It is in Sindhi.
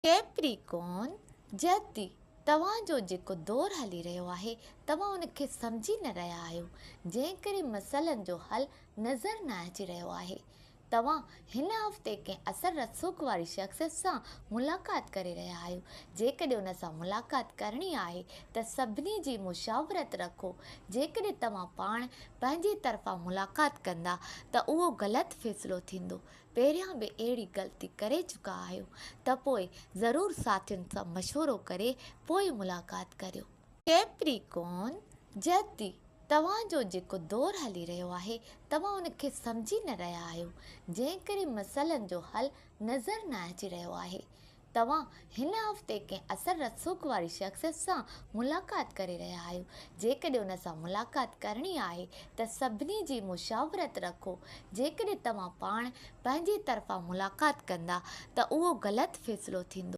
ڪيپريڪون، جهتي، توهان جو جيڪو دور هلي رهيو آهي، توهان ان کي سمجهي نه رهيا آهيو، جنهن ڪري مسئلن جو حل نظر نه اچي رهيو آهي. توهان هن هفتي ڪنهن اثر رسوخ واري شخصيت سان ملاقات ڪري رهيا آهيو. جيڪڏهن ان سان ملاقات ڪرڻي آهي ته سڀني جي مشاورت رکو. جيڪڏهن توهان پاڻ پنهنجي طرفان ملاقات ڪندا ته اهو غلط فيصلو ٿيندو. پهريان به اهڙي غلطي ڪري چڪا آهيو ته پوء ضرور ساٿين سان مشورو ڪري پوء ملاقات ڪريو. ڪيپريڪون، جهتي، توهان جو جيڪو دور هلي رهيو آهي، توهان ان کي سمجهي نه رهيا آهيو، جنهن ڪري مسئلن جو حل نظر نه اچي رهيو آهي. توهان هن هفتي ڪنهن اثر رسوخ واري شخصيت سان ملاقات ڪري رهيا آهيو. جيڪڏهن ان سان ملاقات ڪرڻي آهي ته سڀني جي مشاورت رکو. جيڪڏهن توهان پاڻ پنهنجي طرفان ملاقات ڪندا ته اهو غلط فيصلو ٿيندو.